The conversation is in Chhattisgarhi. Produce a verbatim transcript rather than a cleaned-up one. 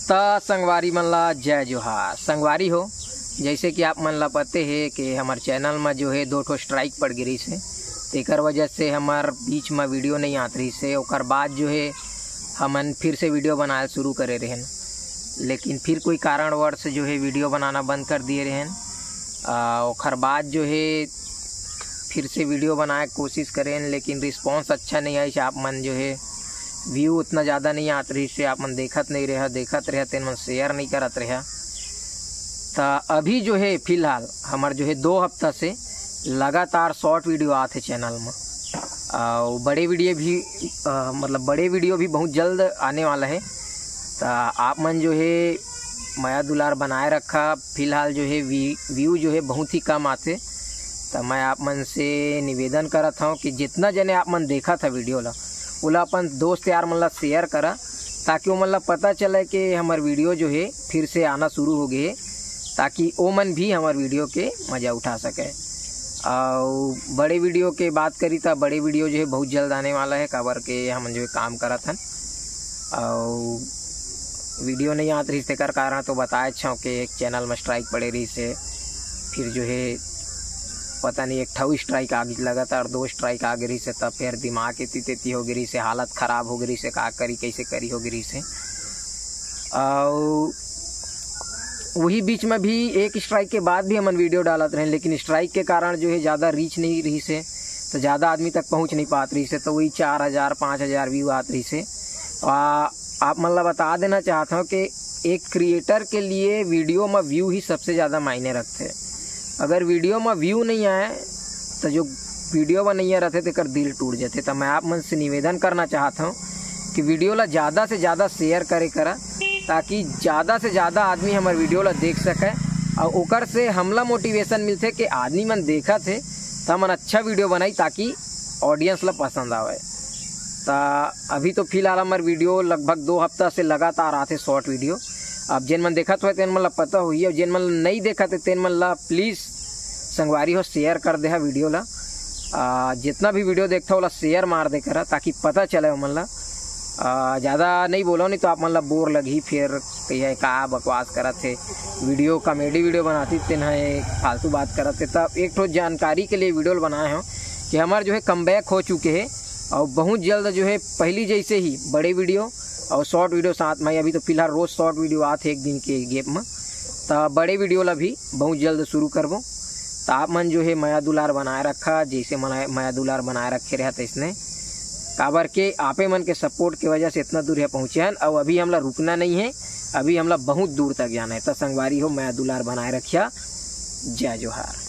त संगवारी मन ला जय जोहार। संगवारी हो, जैसे कि आप मन ला पते हे कि हमर चैनल म जो हे दो ठो स्ट्राइक पड़ गिरिस हे, तेकर वजह से हमर बीच म वीडियो नहीं आत रहिस हे। ओकर बाद जो हे हमन फिर से वीडियो बनाए शुरू करे रहेन, लेकिन फिर कोई कारणवश जो हे वीडियो बनाना बंद कर दिए रहेन। आ, ओकर बाद जो हे फिर से वीडियो बनाए के कोशिश करेन, लेकिन रिस्पॉन्स अच्छा नहीं आइस। आप मन जो हे व्यू उतना ज़्यादा नहीं आत रहिस हे, आप मन देखत नहीं रहा, देखत रहा तेन मन शेयर नहीं करत रहा। त अभी जो हे फिलहाल हमर जो हे दो हफ्ता से लगातार शॉर्ट वीडियो आत हे चैनल म। अउ बड़े वीडियो भी, अ, मतलब बड़े वीडियो भी बहुत जल्द आने वाला हे। त आप मन जो हे मया दुलार बनाए रखा। फिलहाल जो हे वी-, व्यू जो हे बहुत ही कम आथे। त मैं आप मन से निवेदन करत हौं कि जितना जने आप मन देखत ह वीडियो ला, ओला अपन दोस्त यार मन ला शेयर करा, ताकि ओमन ला पता चले कि हमर वीडियो जो हे फिर से आना शुरू हो गए हे, ताकि ओमन भी हमर वीडियो के मज़ा उठा सके। अउ बड़े वीडियो के बात करी त बड़े वीडियो जो हे बहुत जल्द आने वाला हे, काबर के हमन जो हे काम करत हन। अउ वीडियो नहीं आत रहिस तेकर कारण तो बताए छौं कि एक चैनल म स्ट्राइक पड़े रहिस हे, फिर जो हे पता नहीं एक ठऊ स्ट्राइक आ गिस, लगातार दो स्ट्राइक आ गिरिस हे, तब फिर दिमाग एती तेती हो गिरिस हे, हालत खराब हो गिरिस हे, का करी कैसे करी हो गिरिस हे। अउ वही बीच में भी एक स्ट्राइक के बाद भी हमन वीडियो डालत रहेन, लेकिन स्ट्राइक के कारण जो हे ज़्यादा रीच नहीं रहिस हे, तो ज़्यादा आदमी तक पहुँच नहीं पात रहिस हे, तो वही चार हज़ार पाँच हज़ार व्यू आत रहिस हे। आ, आप मन ला बता देना चाहत हौं कि एक क्रिएटर के लिए वीडियो म व्यू ही सबसे ज़्यादा मायने रखथे। अगर वीडियो म व्यू नहीं आए, तो जो वीडियो बनैया रहिथे, तेकर दिल टूट जाथे। त मैं आप मन से निवेदन करना चाहत हौं कि वीडियो ला ज़्यादा से ज़्यादा शेयर करे करा, ताकि ज़्यादा से ज़्यादा आदमी हमर वीडियो ला देख सके, अउ ओकर से हमला मोटिवेशन मिलथे कि आदमी मन देखत हे, त हमन अच्छा वीडियो बनाई, ताकि ऑडियंस ला पसंद आवे। त अभी तो फिलहाल हमर वीडियो लगभग दो हफ्ता से लगातार आथे, शॉर्ट वीडियो। अब जेन मन देखत होय, तेन मन ला पता होही, अउ जेन मन नहीं देखत हे, तेन मन ला प्लीज संगवारी हो, शेयर कर देहा वीडियो ला। आ, जितना भी वीडियो देखता, ओला शेयर मार दे करा, ताकि पता चले ओमन ला। आ, ज़्यादा नहीं बोलो, नहीं तो आप मन ला बोर लगही, फिर कहिए का बकवास करत हे, वीडियो कॉमेडी वीडियो बनाती, तेन ह फालतू बात करत हे। तब एक ठो जानकारी के लिए वीडियो बनाए हौं कि हमर जो हे कमबैक हो चुके हे, अउ बहुत जल्द जो हे पहली जैसे ही बड़े वीडियो अउ शॉर्ट वीडियो साथ में। अभी तो फिलहाल रोज शॉर्ट वीडियो आत हे एक दिन के गैप में, त बड़े वीडियो ला भी बहुत जल्द शुरू करबो। त आप मन जो हे मया दुलार बनाए रखा, जैसे मना-, मया दुलार बनाए रखे रहा तैसने, काबर के आपे मन के सपोर्ट के वजह से इतना दूर हे पहुँचे हन। अउ अभी हमला रुकना नहीं हे, अभी हमला बहुत दूर तक जाना हे। त संगवारी हो, मया दुलार बनाए रखिया। जय जोहार।